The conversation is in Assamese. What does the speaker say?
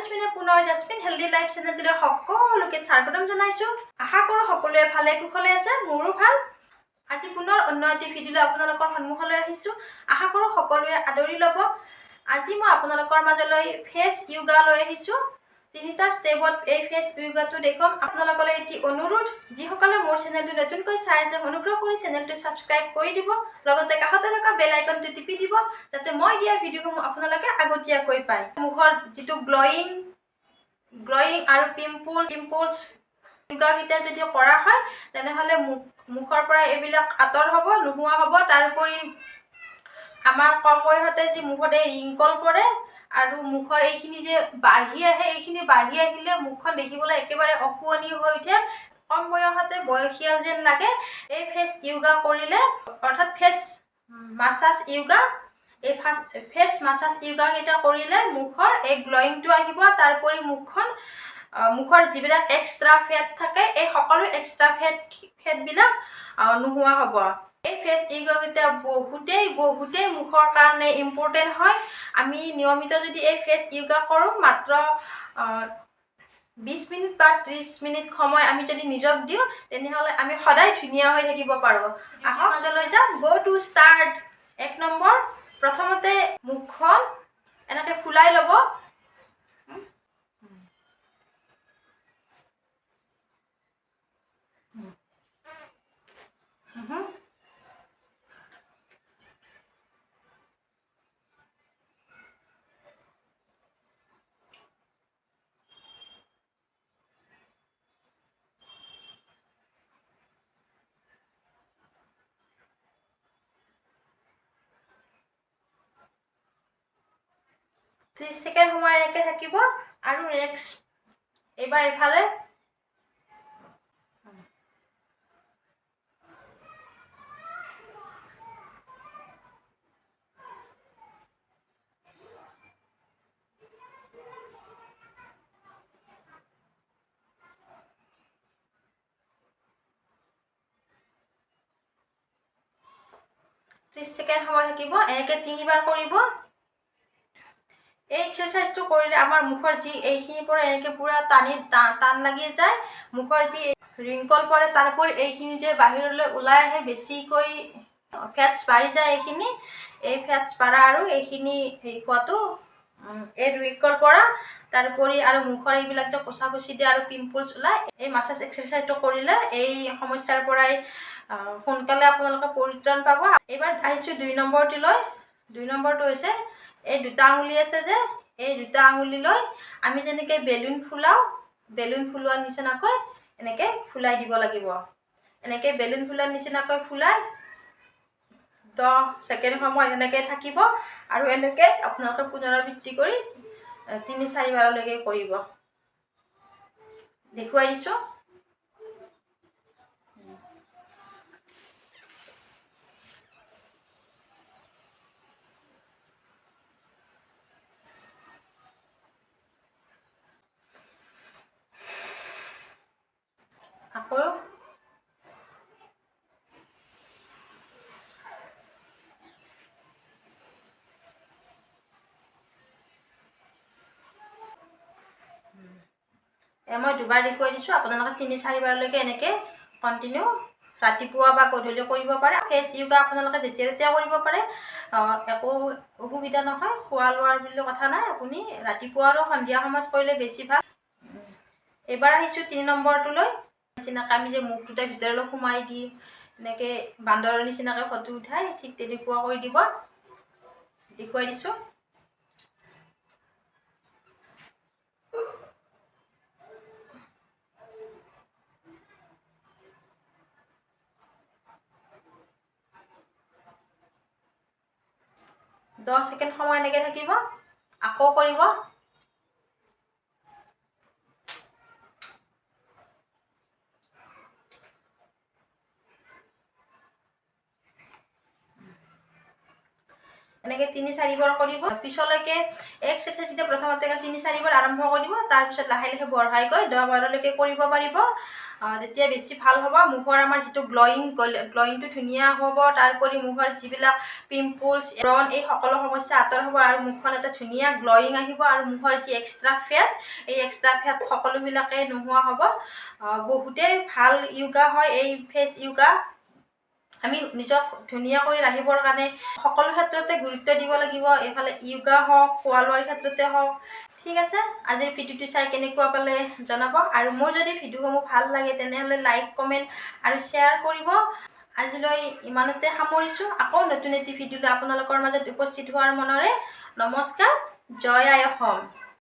জেছমিনে পুনৰ জেছমিন হেল্ডি লাইফ চেনেলটোলৈ সকলোকে স্বাগতম জনাইছোঁ। আশা কৰোঁ সকলোৱে ভালে কুশলে আছে, মোৰো ভাল। আজি পুনৰ অন্য এটি ভিডিঅ'লৈ আপোনালোকৰ সন্মুখলৈ আহিছোঁ। আশা কৰোঁ সকলোৱে আদৰি ল'ব। আজি মই আপোনালোকৰ মাজলৈ ফেচ য়োগা লৈ আহিছোঁ। তিনিটা ষ্টেপত এই ফেচ য়োগাটো দেখুৱাম। আপোনালোকলৈ এটি অনুৰোধ, যিসকলে মোৰ চেনেলটো নতুনকৈ চাই আছে, অনুগ্ৰহ কৰি চেনেলটো ছাবস্ক্ৰাইব কৰি দিব, লগতে কাষতে থকা বেল আইকনটো টিপি দিব, যাতে মই দিয়া ভিডিঅ'সমূহ আপোনালোকে আগতীয়াকৈ পায়। মুখৰ যিটো গ্লয়িং গ্লয়িং আৰু পিম্পলছ য়োগাকেইটা যদি কৰা হয়, তেনেহ'লে মুখৰ পৰা এইবিলাক আঁতৰ হ'ব, নোহোৱা হ'ব। তাৰোপৰি আমাৰ কম বয়সতে যি মুখত এই ৰিংকল পৰে আৰু মুখৰ এইখিনি যে বাঢ়ি আহে, এইখিনি বাঢ়ি আহিলে মুখখন দেখিবলৈ একেবাৰে অশুৱনি হৈ উঠে, কম বয়সতে বয়সীয়াল যেন লাগে। এই ফেচ য়োগা কৰিলে, অৰ্থাৎ ফেচ মাছাজ য়োগা, এই ফেচ মাছাজ য়োগাকেইটা কৰিলে মুখৰ এই গ্লয়িংটো আহিব। তাৰোপৰি মুখৰ যিবিলাক এক্সট্ৰা ফেট থাকে, এই সকলো এক্সট্ৰা ফেটবিলাক নোহোৱা হ'ব। এই ফেচ য়োগাকেইটা বহুতেই বহুতেই মুখৰ কাৰণে ইম্পৰ্টেণ্ট হয়। আমি নিয়মিত যদি এই ফেচ য়োগা কৰোঁ, মাত্ৰ 20 মিনিট বা 30 মিনিট সময় আমি যদি নিজক দিওঁ, তেনেহ'লে আমি সদায় ধুনীয়া হৈ থাকিব পাৰোঁ। আহক, মাজলৈ যাম। গ' টু ষ্টাৰ্ট। 1 নম্বৰ, প্ৰথমতে মুখখন এনেকৈ ফুলাই ল'ব। 30 ছেকেণ্ড সময় এনেকৈ থাকিব। আৰু নেক্সট এইবাৰ এইফালে। 30 ছেকেণ্ড সময় থাকিব। এনেকৈ তিনিবাৰ কৰিব। এই এক্সাৰচাইজটো কৰিলে আমাৰ মুখৰ যি এইখিনিৰ পৰা এনেকৈ পূৰা টানি টান লাগি যায়, মুখৰ যি ৰিংকল পৰে, তাৰোপৰি এইখিনি যে বাহিৰলৈ ওলাই আহে, বেছিকৈ ফেটছ বাঢ়ি যায় এইখিনি। এই ফেটছ বাঢ়া আৰু এইখিনি হেৰি খোৱাটো, এই ৰিংকল পৰা, তাৰোপৰি আৰু মুখৰ এইবিলাক যে কচা কচি দিয়ে আৰু পিম্পলছ ওলায়, এই মাছাজ এক্সাৰচাইজটো কৰিলে এই সমস্যাৰ পৰাই সোনকালে আপোনালোকে পৰিত্ৰাণ পাব। এইবাৰ আহিছোঁ 2 নম্বৰটোলৈ। 2 নম্বৰটো হৈছে এই দুটা আঙুলি আছে যে, এই দুটা আঙুলি লৈ আমি যেনেকৈ বেলুন ফুলাওঁ, বেলুন ফুলোৱাৰ নিচিনাকৈ এনেকৈ ফুলাই দিব লাগিব। এনেকৈ বেলুন ফুলাৰ নিচিনাকৈ ফুলাই 10 ছেকেণ্ড সময় এনেকৈ থাকিব আৰু এনেকৈ আপোনালোকে পুনৰাবৃত্তি কৰি তিনি চাৰিবাৰলৈকে কৰিব। দেখুৱাই দিছোঁ। আকৌ মই দুবাৰ দেখুৱাই দিছোঁ। আপোনালোকে তিনি চাৰিবাৰলৈকে এনেকৈ কণ্টিনিউ ৰাতিপুৱা বা গধূলি কৰিব পাৰে। ফেচ য়োগা আপোনালোকে যেতিয়া তেতিয়া কৰিব পাৰে, একো অসুবিধা নহয়। খোৱা লোৱাৰ বুলি কথা নাই, আপুনি ৰাতিপুৱা আৰু সন্ধিয়া সময়ত কৰিলে বেছি ভাল। এইবাৰ আহিছোঁ 3 নম্বৰটোলৈ। নিচিনাকৈ আমি যে মুখ দুটা ভিতৰলৈ সোমাই দি এনেকৈ বান্দৰৰ নিচিনাকৈ ফটো উঠাই, ঠিক তেনেকুৱা কৰি দিব। দেখুৱাই দিছোঁ। 10 ছেকেণ্ড সময় এনেকৈ থাকিব। আকৌ কৰিব। এনেকৈ তিনি চাৰিবাৰ কৰিব। পিছলৈকে এক্সাৰচাইজ যেতিয়া প্ৰথমতে তিনি চাৰিবাৰ আৰম্ভ কৰিব, তাৰপিছত লাহে লাহে বঢ়াই গৈ 10 বাৰলৈকে কৰিব পাৰিব। তেতিয়া বেছি ভাল হ'ব। মুখৰ আমাৰ যিটো গ্লয়িং, গ্লয়িংটো ধুনীয়া হ'ব। তাৰোপৰি মুখৰ যিবিলাক পিম্পলছ, ব্ৰণ, এই সকলো সমস্যা আঁতৰ হ'ব আৰু মুখখন এটা ধুনীয়া গ্লয়িং আহিব আৰু মুখৰ যি এক্সট্ৰা ফেট, এই এক্সট্ৰা ফেট সকলোবিলাকে নোহোৱা হ'ব। বহুতেই ভাল য়োগা হয় এই ফেচ য়োগা। আমি নিজক ধুনীয়া কৰি ৰাখিবৰ কাৰণে সকলো ক্ষেত্ৰতে গুৰুত্ব দিব লাগিব, এইফালে য়োগা হওক, খোৱা লোৱাৰ ক্ষেত্ৰতে হওক। ঠিক আছে, আজিৰ ভিডিঅ'টো চাই কেনেকুৱা পালে জনাব আৰু মোৰ যদি ভিডিঅ'সমূহ ভাল লাগে, তেনেহ'লে লাইক, কমেণ্ট আৰু শ্বেয়াৰ কৰিব। আজিলৈ ইমানতে সামৰিছোঁ। আকৌ নতুন এটি ভিডিঅ' লৈ আপোনালোকৰ মাজত উপস্থিত হোৱাৰ মনেৰে নমস্কাৰ। জয় আই অসম।